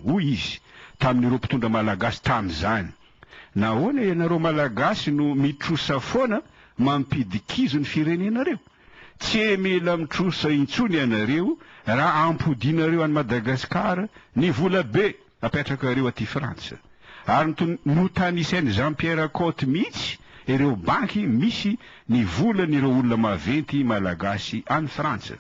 Hoy izy tamin'ireo mpitondra malagasy tamin'izany, Nahoana ianareo Malagasy no mitrosa foana mampidi-kizo ny firenenareo? Tsy mila mitrosa intsony ianareo raha ampodianareo any Madagasikara ny vola be apetrakareo aty Frantsa. Ary notanisain'i Jean Pierre Cot mihitsy ireo banky misy ny volan'ireo olona maventy Malagasy any Frantsa.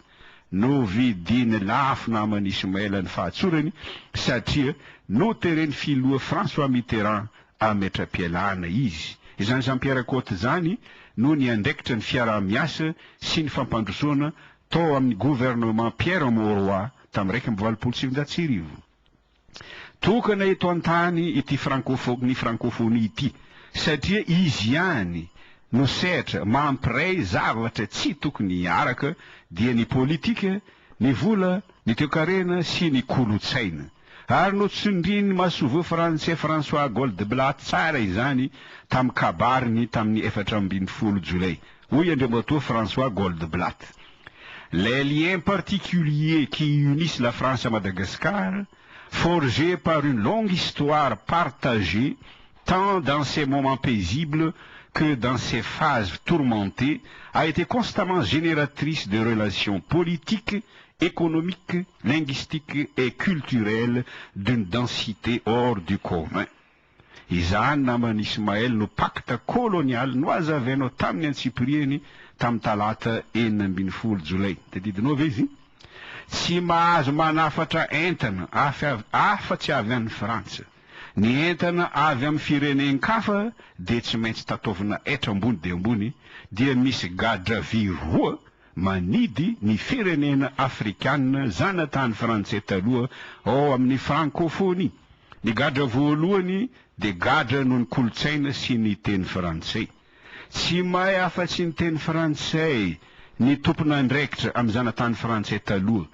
Novidiany lafo naman'i Ismaël ny fahatsorany satria noteren'ny filoha François Mitterrand hametra-pialana izy. Izany Jean Pierre Cot izany no niandraikitra ny fiaraha-miasa sy ny fampandrosoana tao amin'ny gouvernement Pierre Mauroy tamin'ny 1981. Tokana eto an-tany ity francophonie francophonie ity satria izy ihany no sehatra mampiray zavatra tsy tokony hiaraka dia ny politika, ny vola, ny toekarena sy ny kolotsaina. Ary notsindrin'ny masoivoho frantsay François Goldblatt tsara izany tamin'ny kabariny tamin'ny 14 jolay. Hoy Andriamatoa François Goldblatt, Les liens particuliers qui unissent la France à Madagascar, forgés par une longue histoire partagée, tant dans ses moments paisibles que dans ses phases tourmentées, a été constamment génératrice de relations politiques, économiques, linguistiques et culturelles d'une densité hors du commun. Izany naman'i Ismaël no pacte colonial nohazavainao tamin'ny antsipiriany tamin'ny talata 16 jolay. Tadidinao ve izy? Tsy mahazo manafatra entana afa-tsy avy any Frantsa. Ny entana avy amin'ny firenen-kafa dia tsy maintsy tataovina hetra ambony dia ambony, dia misy gadra vy roa manidy ny firenena afrikana zanatany frantsay taloha ao amin'ny Francophonie. Ny gadra voalohany dia gadra noho ny kolontsaina sy ny teny frantsay. Tsy mahay afa-tsy ny teny frantsay ny tompon'andraikitra amin'ny zanatany frantsay taloha.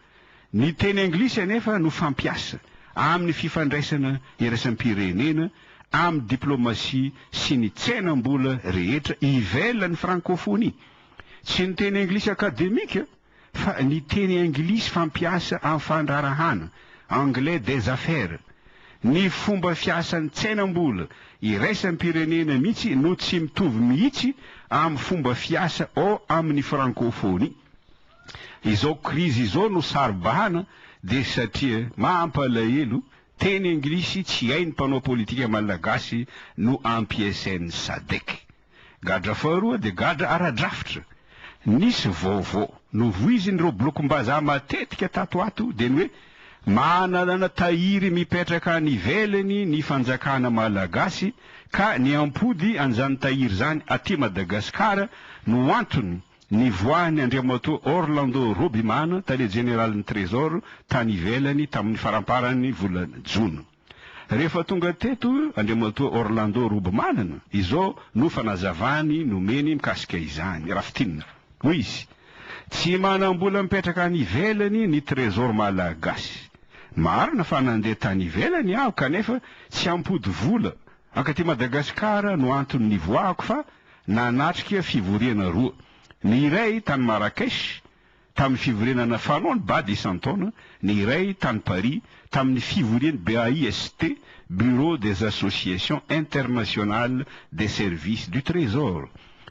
Ny teny anglisy anefa no fampiasa amin'ny fifandraisana iraisam-pirenena, amin'ny diplomasia sy ny tsenam-bola rehetra ivelan'ny Francophonie. Tsy ny teny anglisy akademika fa ny teny anglisy fampiasa amin'ny fandraharahana, anglais des affaires. Ny fomba fiasan'ny tsenam-bola iraisam-pirenena mihitsy no tsy mitovy mihitsy amin'ny fomba fiasa ao amin'ny francophonie. Izao krizy izao no saro-bahana dia satria mampalahelo, teny anglisy tsy hain'ny mpanao politika malagasy no ampiasain'ny sadec. Gadra faharoa dia gadra ara-drafitra. Nisy vaovao novoizin'ireo blokom-bazaha matetika tato ato dia ny hoe manana tahiry mipetraka any ivelany ny fanjakana malagasy ka ny hampody an'izany tahiry izany aty Madagasikara no antony nivoahan'i Andriamatoa Orlando Robimana, tale jeneralin'ny Trésor tany ivelany tamin'ny faramparan'ny volana jona. Rehefa tonga teto Andriamatoa Orlando Robimanana, izao no fanazavany nomeny mikasika izany, raha fintinina. Hoy izy, Tsy manam-bola mipetraka any ivelany ny Trésor malagasy. Marina fa nandeha tany ivelany aho kanefa tsy hampody vola ankaty Madagasikara no antony nivoahako fa nanatrika fivoriana roa. Ny iray tany Marrakech tamin'ny fivoriana nafanaon'ny bad isan-taona, ny iray tany Paris tamin'ny fivorian'ny BAIST, Bureau des Associations Internationales des Services du Trésor.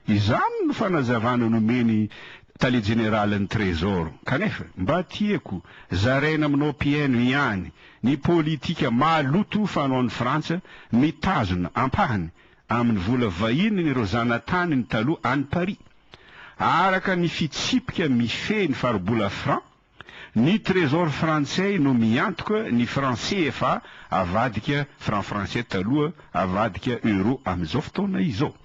Izany no fanazavana nomen'ny Tale Jeneralin'ny Trésor. Kanefa, mba tiako zaraina aminao mpihaino ihany ny politika maloto fanaon'i Frantsa mitazona ampahany amin'ny vola vahinin'ireo zanataniny taloha any Paris. Araka ny fitsipika mifehy ny faribola franc, ny Trésor frantsay no miantoka ny franc CFA avadika franc français taloha avadika euro amin'izao fotoana izao.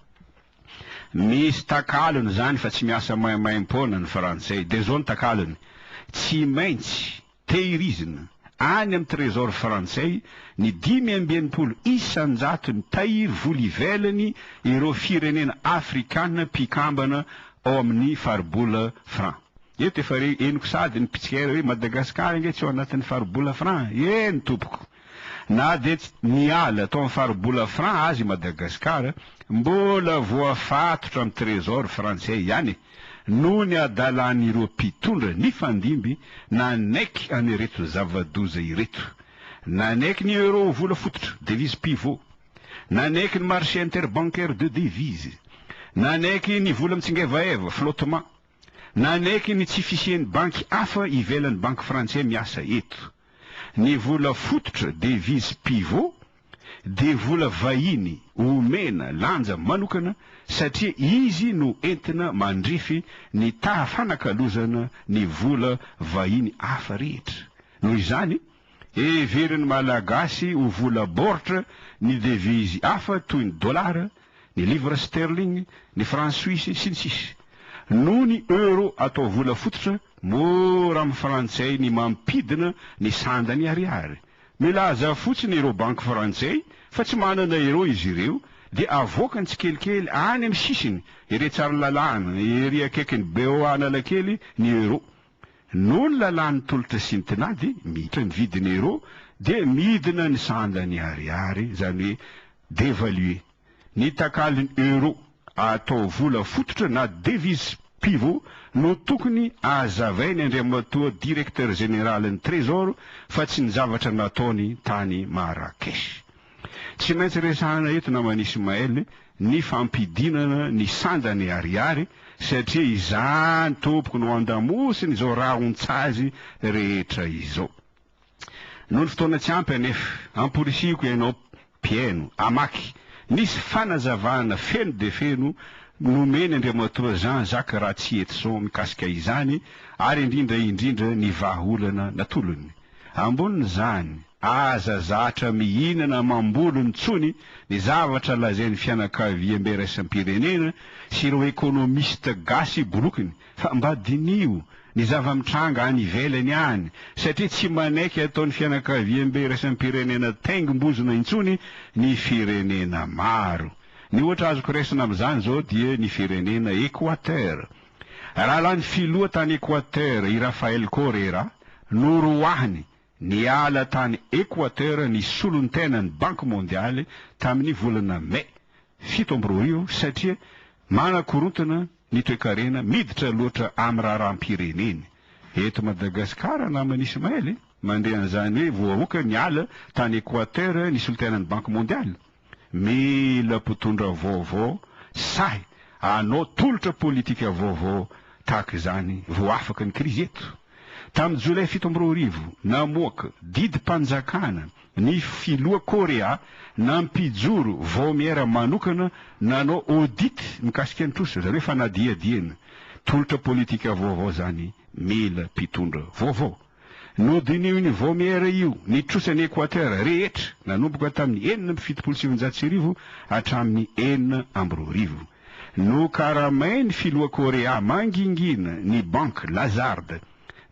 Misy takalony izany fa tsy miasa maimaimpoana ny frantsay. Dia izao ny takalony, tsy maintsy Tehirizina any amin'ny Trésor frantsay ny 65 isan-jaton'ny tahiry vola ivelany ireo firenena afrikana mpikambana ao amin'ny faribola franc. Eto efa re henoko sady ny mpitsikera hoe Madagasikara ange tsy ao anatin'ny faribola franc. Eny tompoko. Na dia tsy niala tao amin'ny faribola franc aza i Madagasikara, mbola voafatotra amin'ny Trésor frantsay ihany e. Noho ny hadalan'ireo mpitondra nifandimby nanaiky an'ireto zava-doza ireto. Nanaiky ny euro ho vola fototra, devise pivot. Nanaiky ny marché interbancaire de devises. Nanaiky ny vola mitsingevaeva, flottement. Nanaiky ny tsy fisian'ny banky hafa ivelan'ny banky frantsay miasa eto. Ny vola fototra, devise pivot, dia vola vahiny omena lanja manokana satria izy no entina mandrefy ny taha fanakalozana ny vola vahiny hafa rehetra. Noho izany, heverin'ny Malagasy ho vola baoritra ny devizy hafa toy ny dolara, ny livre sterling, ny franc suisse, sy ny sisa Noho ny euro atao vola fototra, mora amin'ny frantsay ny mampidina ny sandany ariary. Milaza fotsiny ireo banky frantsay fa tsy manana euro izy ireo dia avoakany tsikelikely any amin'ny sisiny ery Tsaralalàna, ery akaikin'ny BOA Analakely ny euro. Noho ny lalàn'ny tolotra sy ny tinady, miditra ny vidin'ny euro dia midina ny sandany ariary, izany hoe devaluer. Ny takalon'ny euro atao vola fototra na devise pivot no tokony azavainy Andriamatoa Directeur Général ny Trésor fa tsy ny zavatra nataony tany Marrakech. Tsy maintsy resahana eto naman'i Ismaël ny fampidinana ny sandany ariary satria izany tompoko no andamosiny izao rahon-tsazy rehetra izao. Noho ny fotoana tsy ampy anefa, amporisihiko ianao mpihaino hamaky nisy fanazavana feno dia feno nomen' Andriamatoa Jean Jacques Ratsietison mikasika izany ary indrindra indrindra ny vahaolana natolony. Ambonin'izany, aza zatra mihinana amam-bolony intsony ny zavatra lazain'ny fianakaviambe iraisam-pirenena sy ireo ekonomista gasy bolokiny fa mba diniho ny zava-mitranga any ivelany any satria tsy manaiky ataon'ny fianakaviambe iraisam-pirenena taingim-bozona intsony ny firenena maro. Ny ohatra azoko raisina amin'izany izao dia ny firenena Equateur. Raha lany filoha tany Equateur i Rafael Correa, noroahiny niala tany Equateur ny solontenan'ny Banky Mondialy tamin'ny volana Mai 2007 satria manakorontana ny toekarena miditra loatra amin'ny raharaham-pireneny. Eto Madagasikara naman'i Ismaël e, mandeha an'izany hoe voaroaka niala tany Equateur ny solontenan'ny Banky Mondialy. Mila mpitondra vaovao sahy hanao tolotra politika vaovao tahaka izany vao afaka ny krizy eto. Tamin'ny jolay 2007, namoaka didim-panjakana ny filoha Korea nampijoro vaomiera manokana nanao audit mikasika ny trosa, izany hoe fanadihadiana. Tolotra politika vaovao izany, mila mpitondra vaovao. Nodinihin'io vaomiera io ny trosan'i Equateur rehetra nanomboka tamin'ny 1976 hatramin'ny 2006. Nokaramain'ny filoha Korea mangingina ny banky Lazard,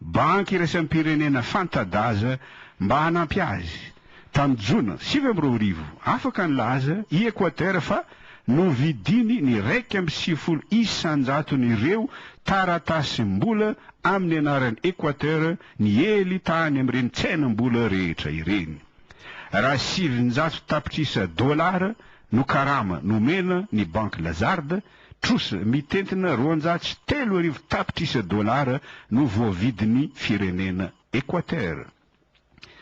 banky iraisam-pirenena fanta-daza mba hanampy azy. Tamin'ny jona 2009, afaka nilaza i Equateur fa novidiny ny 91 isan-jaton'ireo taratasim-bola amin'ny anaran'i Equateur niely tany amin'ireny tsenam-bola rehetra ireny. Raha 900 tapitrisa dolara no karama nomena ny banky Lazard, trosa mitentina 3200 tapitrisa dolara no voavidin'ny firenena Equateur.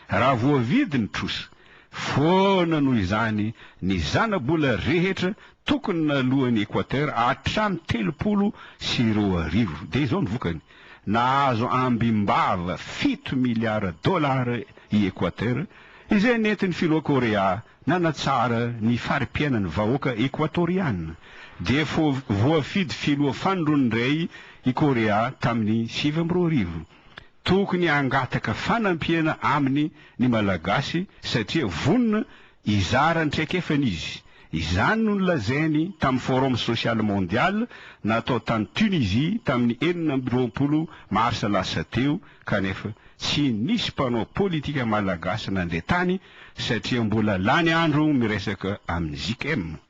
Raha voavidy ny trosa, foana noho izany ny zana-bola rehetra tokony naloan'i Equateur hatramin'ny 2030. Dia izao ny vokany, nahazo ambim-bava 7 miliara dolara i Equateur, izay nentin'ny filoha Korea nanatsara ny fari-piainan'ny vahoaka Ekoatoriana. Dia voafidy filoha fanindroany indray i Korea tamin'ny 2009. Tokony hangataka fanampiana aminy ny Malagasy satria vonona hizara ny traikefany izy. Izany no nolazainy tamin'ny Forum Social Mondial natao tany Tunisie tamin'ny 26 marsa lasa teo kanefa tsy nisy mpanao politika Malagasy nandeha tany satria mbola lany andro miresaka amin'ny JKM.